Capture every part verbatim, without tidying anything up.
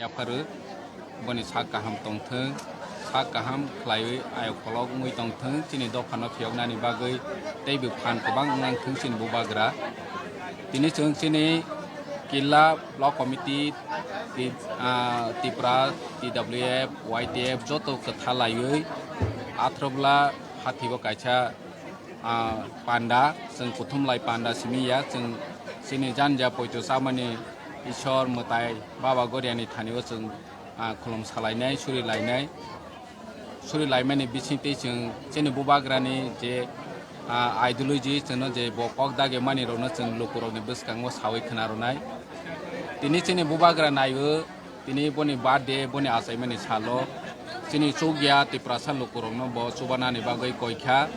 Yapharu boni sak kaham tongthwng, sak kaham khlaiwi ayok kolok wngwi tongthwng, chini dophano phiyoknani bagwi teibo phan kwbang wngnangthwng chini bubagra. Tini chwng chini Killa Block Committee, Ti-, ah, Tipra, T W F, Y T F joto kwtha laiwi athrobola hathibo kaisa ah, panda, chwng kuthumlai panda simi ya, chwng chini janja poito chamani Ishwar mwtai Baba Goriani thani o chwng, ah, khulum salainai, suri lainai, suri laimani bising tei chwng chini bubagrani je, ah, ideology chwngno je bo kok dage mani rokno chwng lukurokni bwskango sawi khna rwnai. Tini chini bubagra naiwi Tini boni birthday, boni achaimani salo chini chukya Tiprasa lukurokno bo chubanani bagwi koikha,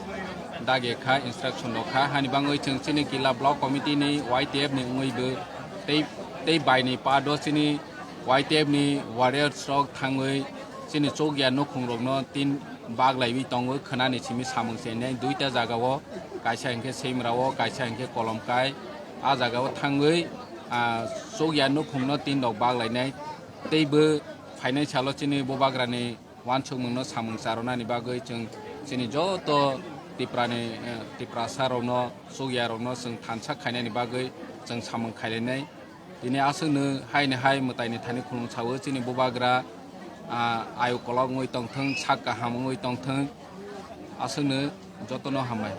dagekha, instruction rokha. Hani bagwi chwng chini Killa Block Committee ni Y T F ni wngwi bo tei, tei baini part o chini Y T F ni warriors rok thangwi chini chukya nukhung rokno tin baglaiwi tongo, khwnani simi samung chenai duita jaga o, kaisa hinkhe Seimra o, kaisa hinkhe Kolomkai. A jaga o thangwi, ah, chukya nukhungno tin rok bak lainai. Tei bo phainai salo chini bubagrani uansukmungno samung charwnani bagwi chwng chini joto Tiprani, eh, Tiprasa rokno, chukya rokno chwng thansa khainani bagwi chwng samung khailainai. Tini aswkno haini hai mwtaini thani khulum sawo chini bubagra, ah, ayu kolok wngwi tongthwng, sak kaham wngwi tongthwng, aswkno jotono hambai.